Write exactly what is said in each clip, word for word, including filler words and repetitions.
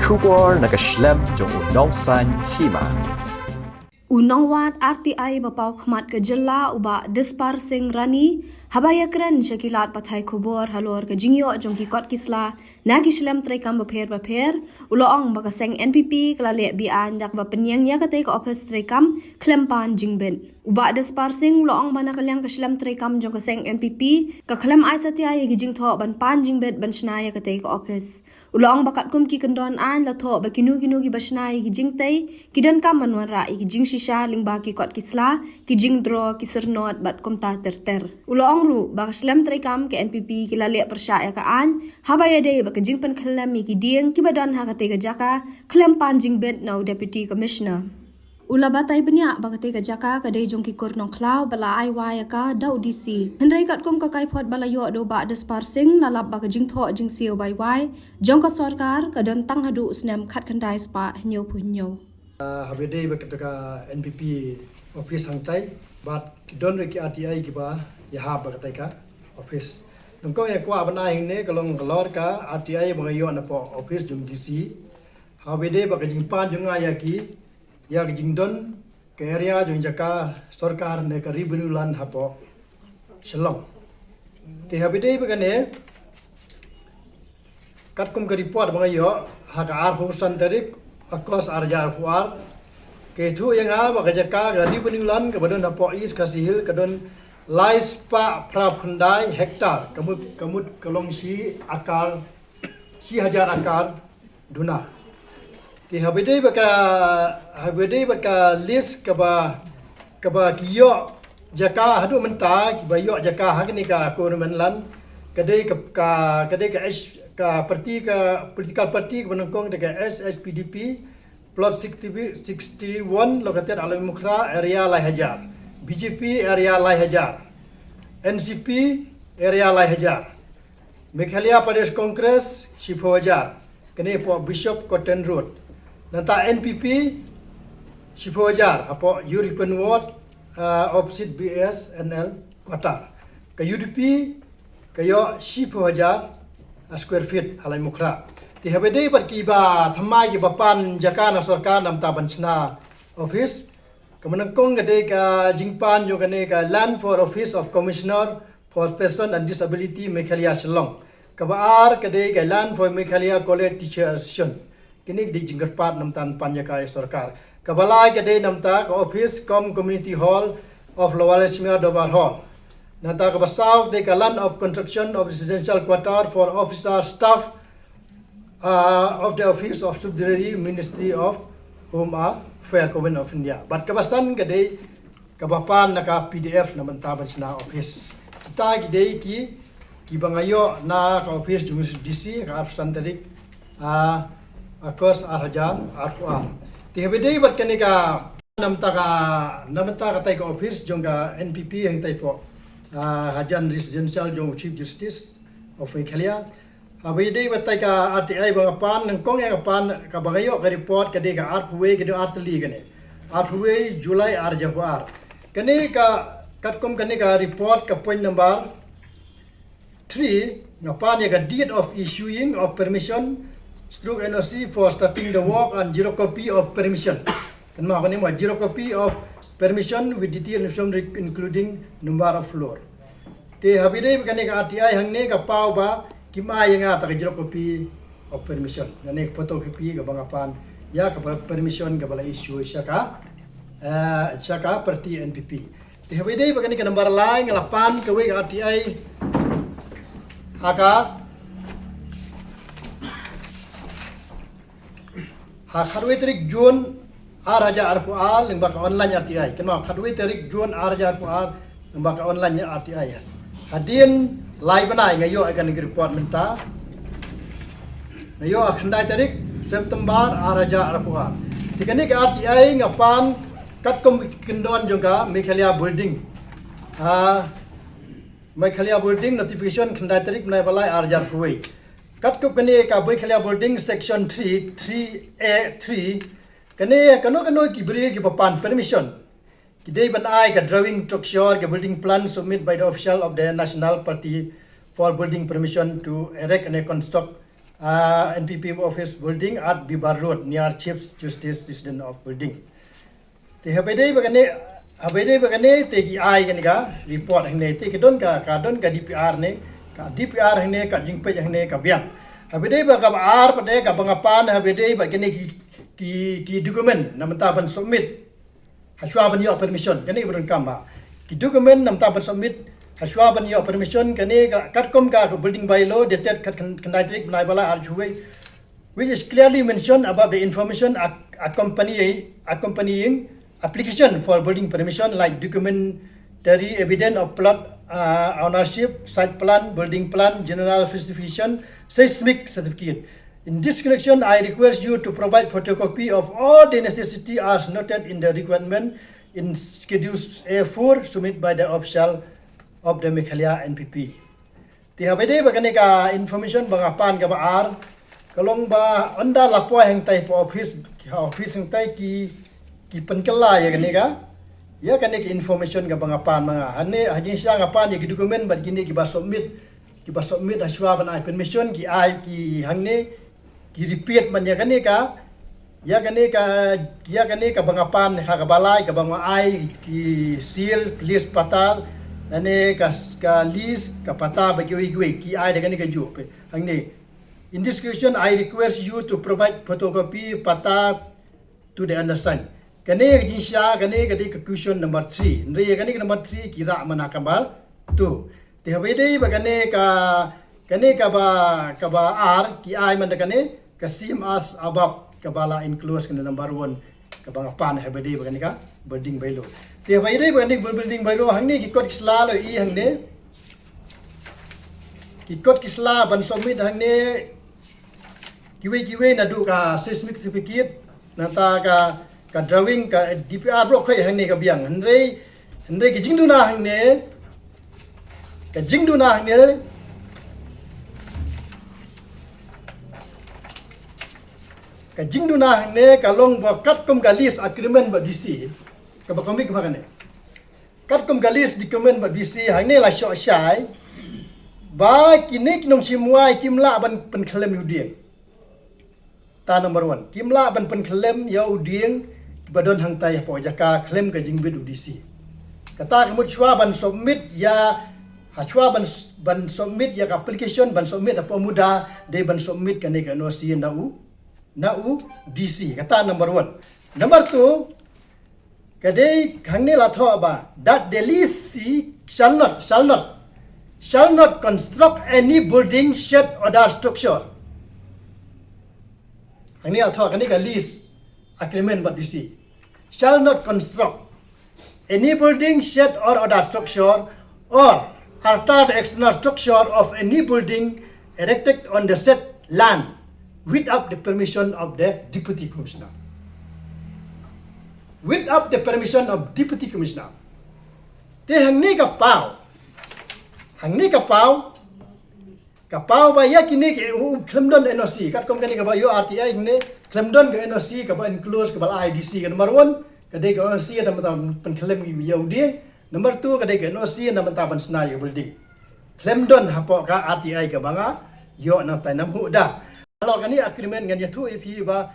Khubor na ka shlem jong u Nongsaiñ Hima. U nongwad R T I ba paw khmat ka jylla u Bah Dispar Singh Rani haba ïakren sha ki lad pathai khubor halor ka jingïoh jong ki kot ki sla na ki shlem treikam bapher bapher, u la ong ba ka seng N P P ka la leh beaiñ da kaba pynïeng ïa katei ka ophis treikam khlem pan jingbit. U Bah Dispar Singh u la ong ba na ka liang ka shlem treikam jong ka seng N P P ka khlem ai satia ïa ki jingthoh ban pan jingbit ban shna ïa katei ka ophis. U la ong ba katkum ki kyndon aiñ la thoh ba kino kino kiba shna ïa ki jingtei ki donkam ban wanrah ïa ki jingshisha lyngba ki kot ki sla, ki jingdro, ki syrnod bad kumta ter ter. U la ong ruh ba ka shlem treikam ka N P P ki la leh pyrshah ïa ka aiñ haba ïadei bad ka jingpynkhyllem ïa ki dieng kiba don ha katei ka jaka khlem pan jingbit na u Deputy Commissioner. U la batai bniah ba katei ka jaka ka dei jong ki kur nongkhlaw ba la ai wai ïa ka da u D C. Hynrei katkum ka kaiphod ba la ïoh da u Bah Dispar Singh la lap ba ka jingthoh jingsiew bai wai jong ka sorkar ka don tang haduh u snem khatkhyndai spah hynñiewphew hynñiew. Ah, haba ïadei bad katei ka N P P office hangtai bad ki don ruh ki R T I kiba ïahap bad katei ka office. Nyngkong ïa kwah ban ai hangne ka long halor ka R T I ba nga ïoh napoh office jong D C. Haba ïadei bad ka jingpan jong nga ïa ki ïa ka jingdon ka area jong jaka sorkar ne ka revenue land hapoh Shillong. Te haba ïadei bad kane, katkum ka report ba nga ïoh ha ka arphew san tarik August ar hajar arphew ar, ka ïathuh ïa nga ba ka jaka ka revenue land kaba don hapoh East Khasi Hills ka don lai spah phra khyndai hektar, ka mut, ka mut ka long shi akar, shi hajar akar duna. Te haba ïadei bad ka, haba ïadei bad ka list kaba, kaba ki ïoh jaka haduh mynta, kiba ïoh jaka ha kane ka government land, ka dei ka, ka, ka dei ka H, ka party, ka political party kaba nyngkong dei ka S H P D P, plot sixty, sixty-one located Allaimukhra, area lai hajar, B J P area lai hajar, N C P area lai hajar, Meghalaya Pradesh Congress shiphew hajar, kane hapoh Bishop Cotton Road. Nangta N P P shiphew hajar hapoh European Ward, ah, opposite B S N L quarter. Ka U D P ka ïoh shiphew hajar, ah, square feet ha Allaimukhra. Te haba ïadei bad kiba thymmai kiba pan jaka na sorkar namar ban shna office, kaba nyngkong ka dei ka jingpan jong kane ka land for Office of Commissioner for Person and Disability Meghalaya Shillong. Kaba ar ka dei ka land for Meghalaya College Teacher Association. Kine ki dei jingkyrpad namar ban pan jaka ïa sorkar. Kaba lai ka dei namar ka office cum community hall of Lower Lesmia Dorbar Hall. Nangta kaba saw ka dei ka land of construction of residential quarter for officer staff, ah, of the Office of Subsidiary Ministry of Home Affairs, Government of India. Bad kaba san ka dei kaba pan na ka P D F namar ban shna office. Kita ki dei ki, kiba nga ïoh na ka office jong D C ha ka arphew san tarik, ah, August ar hajar arphew ar. Te haba ïadei bad kane ka namar ka, namar katei ka office jong ka N P P hangtai hapoh, ah, hajan residential jong Chief Justice of Meghalaya. Haba ïadei bad katei ka R T I ba nga pan, nyngkong ïa nga pan, kaba nga ïoh ka report ka dei ka arphew wei, ka dei artylli kane. Arphew wei July ar hajar arphew ar. Kane ka, katkum kane ka report ka point number three, nga pan ïa ka deed of issuing of permission stroke N O C for starting the work and xerocopy of permission. Kynmaw kane mo, xerocopy of permission with detail information including number of floor. Te haba ïadei bad kane ka R T I hangne ka paw ba kim ai ïa nga ta ka xerocopy of permission. Kane ka photocopy kaba nga pan ïa ka permission kaba la issue sha ka, eh, sha ka party N P P. Te haba ïadei bad kane ka number lai nga la pan kawei ka R T I ha ka ha khatwei tarik June ar hajar arphew ar lyngba ka online R T I. Kynmaw, khatwei tarik June ar hajar arphew ar lyngba ka online R T I. Hadien lai bnai nga ïoh ïa kane ka report mynta. Nga ïoh ha khyndai tarik September ar hajar arphew ar. Te kane ka R T I nga pan katkum ki kyndon jong ka Meghalaya Building. Ah, Meghalaya Building notification khyndai tarik bnai ba lai ar hajar arphew wei. Katkum kane ka Meghalaya Building section three, three A three, kane kano kano ki briew kiba pan permission ki dei ban ai ka drawing structure, ka building plan submit by the official of the National Party for building permission to erect and construct uh, N P P office building at Bibar Road near Chief Justice residence of building. Te haba dei ba kane, haba dei ba kane te ki ai kane ka report hangne, te ka don ka, ka don ka D P R ne, ka D P R hangne, ka jingpeit hangne ka biang. Haba dei ba kaba ar pat ne, kaba nga pan, haba dei ba kane ki, ki, ki document na mynta ban submit hashwa ban ïoh permission, kane ka ba donkam ba. Ki document na mynta ban submit hashwa ban ïoh permission, kane ka katkum ka building bylaw dated khat khyndai tarik bnai ba lai arphew wei, which is clearly mentioned about the information ac- accompanying, accompanying application for building permission, like documentary evidence of plot uh, ownership, site plan, building plan, general specification, seismic certificate. In this connection, I request you to provide photocopy of all the necessity as noted in the requirement in Schedule A four submitted by the official of the Meghalaya N P P. Te haba dei ba kane ka information ba nga pan kaba ar, ka long ba ynda la poi hangtai pa office, ha office hangtai ki, ki pynkylla ïa kane ka, ïa kane ka information kaba nga pan ma nga. Hangne ha jingshisha nga pan ïa ki document bad kine kiba submit, kiba submit hashwa ban ai permission, ki ai ki hangne, ki repeat ban ïa kane ka, ïa kane ka, ïa kane kaba nga pan ha kaba lai, kaba nga ai ki seal, list, patta, lane ka, ka list, ka patta bad kiwei kiwei, ki ai da kane kajuh. Hangne, in this question, I request you to provide photocopy patta to the undersigned. Kane ka jingshisha, kane ka dei ka question number three. Hynrei ïa kane ka number three ki rah mana ka number two. Te haba dei ba kane ka, kane kaba, kaba ar, ki ai man da kane, ka same as above, kaba la enclose kane number one, kaba nga pan haba dei ba kane ka building bylaw. Te haba dei ba kane ka building bylaw, hangne ki kot ki sla la i hangne. Ki kot ki sla ban submit hangne, kiwei kiwei naduh ka seismic certificate, nangta ka, ka drawing, ka D P R, baroh khoit hangne ka biang. Hynrei, hynrei ka jingduna hangne, ka jingduna hangne, ka jingduna hangne ka long ba katkum ka lease agreement bad D C, kaba kumne kumba kane. Katkum ka lease agreement bad D C, hangne la shoh shai ba kine ki nongshim wai kim lah ban pynkhyllem ïa u dieng. Ta number one, kim lah ban pynkhyllem ïa u dieng kiba don hangtai hapoh jaka khlem ka jingbit u D C. Kata ka mut shuwa ban submit ïa, ha shuwa ban, ban submit ïa ka application, ban submit hapoh MUDA, dei ban submit kane ka N O C na u, na u D C. Kata number one. Number two, ka dei hangne la thoh ba, that the lessee shall not, shall not, shall not construct any building, shed or other structure. Hangne la thoh, kane ka lease agreement bad D C. Shall not construct any building, shed or other structure, or alter the external structure of any building erected on the said land without the permission of the Deputy Commissioner. Without the permission of Deputy Commissioner. Te hangne ka paw. Hangne ka paw. Ka paw ba ïa kine ki, u, u, khlem don N O C. Katkum kane kaba ïoh R T I kine, khlem don ka N O C kaba enclose kaba la ai D C. Ka number one, ka dei ka N O C na bynta pynkhyllem ïa u dieng. Number two, ka dei ka N O C na bynta ban shna ïa ka building. Khlem don hapoh ka R T I kaba nga ïoh nangtai, namar da. Halor kane agreement ngan ïathuh ïa phi ba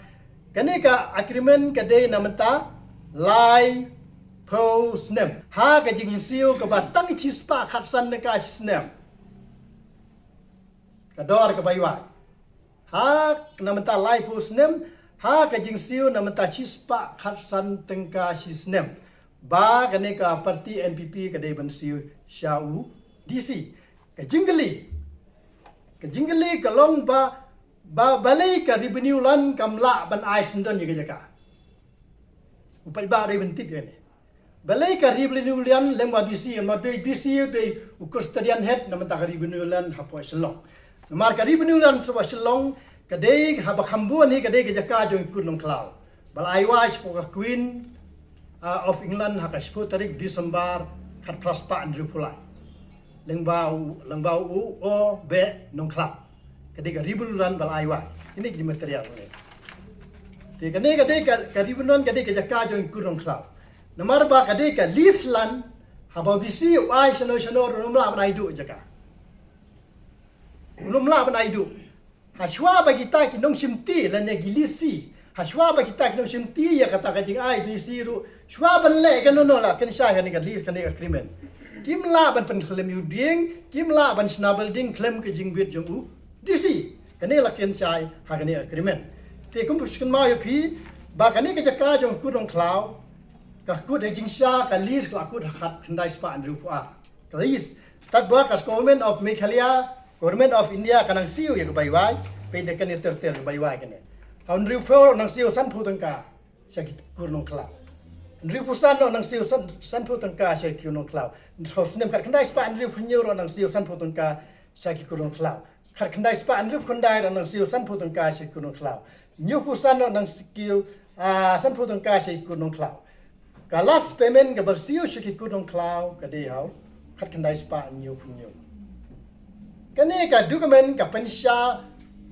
kane ka agreement ka dei na bynta laiphew snem. Ha ka jingsiew kaba tang shispah khatsan tyngka shi snem. Ka dor kaba iwai. Ha, na bynta laiphew snem, ha ka jingsiew na bynta shispah khatsan tyngka shi snem. Ba kane ka party N P P ka dei ban siew sha u D C. Ka jingkylli. Ka jingkylli ka long ba, ba balei ka revenue land kam lah ban ai syndon ïa ka jaka. U paidbah dei ban tip ïa kane. Balei ka revenue land lyngba D C, namar dei D C dei u custodian head na bynta ka revenue land hapoh Shillong. Namar ka revenue land sha Shillong ka dei haba kham bun hi ka dei ka jaka jong i Kur Nongkhlaw. Ba la ai wai shapoh ka Queen, ah, of England ha ka shiphew tarik December khatphra spah hynriewphew lai. Lyngba u, lyngba u O. Beh Nongkhlaw. Ka dei ka revenue land ba la ai wai. Kine ki material kine. Te kane ka dei ka, ka revenue land ka dei ka jaka jong i Kur Nongkhlaw. Namar ba ka dei ka lease land, haba u D C u ai shano shano ruh um lah ban ai duh jaka. Um lah ban ai duh. Hashwa ba kita ki nongshimti lane ki lisi, hashwa ba kita ki nongshimti ïa kata ka jingai D C ruh, shwa ban leh kano kano la kin shai kane ka lease, kane ka agreement, kim lah ban pynkhlem ïa u dieng, kim lah ban shna building khlem ka jingbit jong u D C. Kane la kin shai ha kane ka agreement. Te kum phi kynmaw ïa phi ba kane ka jaka jong u Kut Nongkhlaw, ka kut ha jingshisha ka lease ka la kut ha khatkhyndai spah hynriewphew ar. Ka lease, tad ba ka Government of Meghalaya, Government of India ka nang siew ïa ka bai wai, peit da kane ter ter ka bai wai kane. Ha u hynriewphew nang siew sanphew tyngka sha ki Kut Nongkhlaw. Hynriewphew san nang siew san, sanphew tyngka sha ki Kut Nongkhlaw. Hynriewphew snem, khatkhyndai spah hynriewphew hynñiew nang siew sanphew tyngka sha ki Kut Nongkhlaw. Khatkhyndai spah hynriewphew khyndai nang siew sanphew tyngka sha ki Kut Nongkhlaw. Hynñiewphew san nang siew, ah, sanphew tyngka sha ki Kut Nongkhlaw. Ka last payment kaba siew sha ki Kut Nongkhlaw ka dei ha u khatkhyndai spah hynñiewphew hynñiew. Kane ka document ka pynshai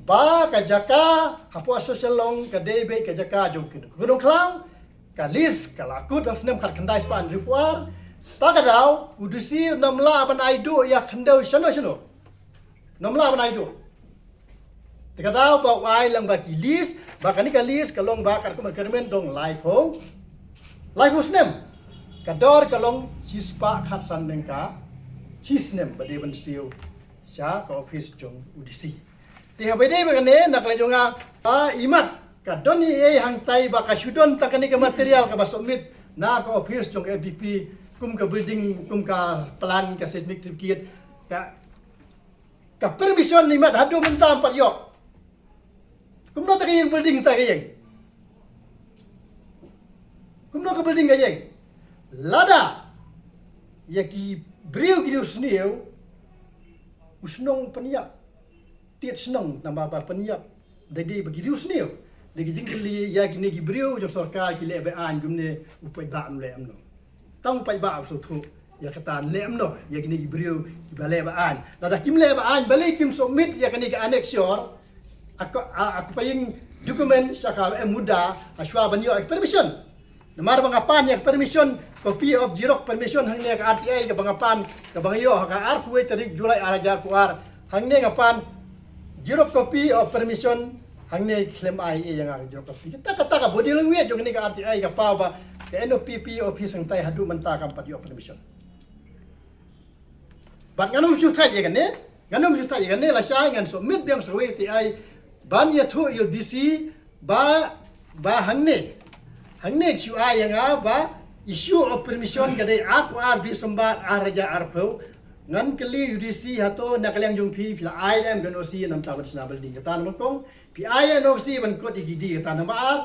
ba ka jaka hapoh Soshalong ka dei beit ka jaka jong ki Kut Nongkhlaw. Ka lease ka la kut ha u snem khatkhyndai spah hynriewphew ar. Ta ka daw u D C u nym lah ban ai duh ïa khyndew shano shano. Nym lah ban ai duh. Te ka daw ba u ai lang ba ki lease, ba kane ka lease ka long ba katkum agreement dong laiphew, laiphew snem. Ka dor ka long shispah khatsan tyngka shi snem ba dei ban siew sha ka office jong u D C. Te haba ïadei bad kane, na ka liang jong nga, ah, imat ka don ei ei hangtai ba ka shu don tang kane ka material kaba submit na ka office jong ka N P P, kum ka building, kum ka plan, ka seismic certificate, ka, ka permission, imat haduh mynta ym pat ïoh. Kumno ta ka ïing building, ta ka ïing? Kumno ka building, ka ïing? Lada ïa ki briew ki riewsniew, u shnong pynïap, tied shnong, namar ba pynïap da ki, ba ki riewsniew. Da ki jingkylli ïa kine ki briew jong sorkar, ki leh ba aiñ kumne, u paidbah un leh kumno? Tang u paidbah u sngewthuh ïa kata, leh kumno ïa kine ki briew kiba leh ba aiñ? Lada kim leh ba aiñ, balei kim submit ïa kane ka annexure, a ko-, a, a copying document sha ka M MUDA hashwa ban ïoh permission? Namar ba nga pan ïa ka permission, copy of xerox permission hangne, ka R T I kaba nga pan, kaba nga ïoh ha ka arphew wei tarik July ar hajar arphew ar. Hangne nga pan xerox copy of permission, hangne khlem ai ei ïa nga ka xerox copy. Kata, kata ka body language jong kane ka R T I ka paw ba ka N O P P office hangtai haduh mynta kam pat ïoh permission. Bad ngan ym shu thait ïa kane, ngan ym shu thait ïa kane, lashai ngan submit biang sa kawei ka R T I ban ïathuh ïa u D C ba, ba hangne, hangne ki shu ai ïa nga ba issue of permission ka dei arphew ar December ar hajar arphew. Ngan kylli ïa u D C, hato na ka liang jong phi, phi la ai lem ka N O C namar ban shna building, kata na nyngkong. Phi ai N O C ban kot ïa ki dei, kata na ar.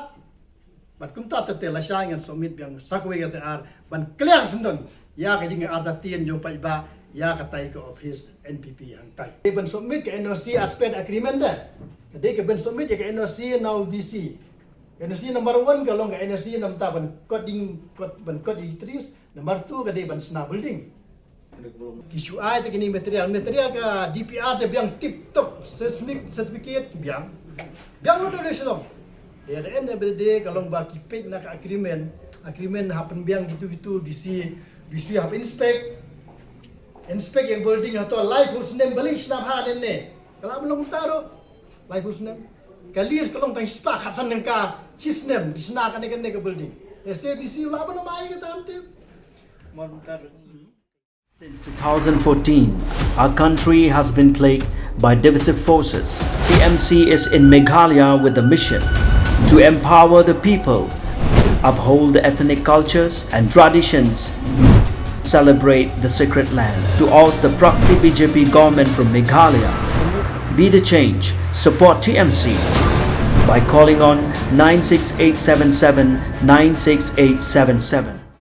Bad kumta ter ter, lashai ngan submit biang sa kawei ka R T I R ban clear syndon ïa ka jingartatien jong u paidbah ïa katai ka office N P P hangtai. Ban submit ka N O C as per agreement de. Ka dei ka ban submit ïa ka N O C na u D C. Ka N O C number one ka long ka N O C namar ban kot ding, kot, ban kot ïa ki trees. Number two ka dei ban shna building. Ki shu ai te kine material, material ka D P R te biang tip top, seismic certificate ki biang. Biang lut da shalom. At the end of the day ka long ba ki peit na ka agreement, agreement hap pynbiang kitu kitu, D C, D C hap inspect. Inspect ïa ka building, hato laiphew snem balei shna bha ne ne. Ka la ban long taro laiphew snem. Ka lease ka long tang shispah khatsan tyngka shi snem, ki shna kane kane ka building. Te S A D C la ban mai ka tam te. Since two thousand fourteen, our country has been plagued by divisive forces. T M C is in Meghalaya with the mission to empower the people, uphold the ethnic cultures and traditions, celebrate the sacred land. To oust the proxy B J P government from Meghalaya, be the change, support T M C by calling on nine six eight seven seven nine six eight seven seven.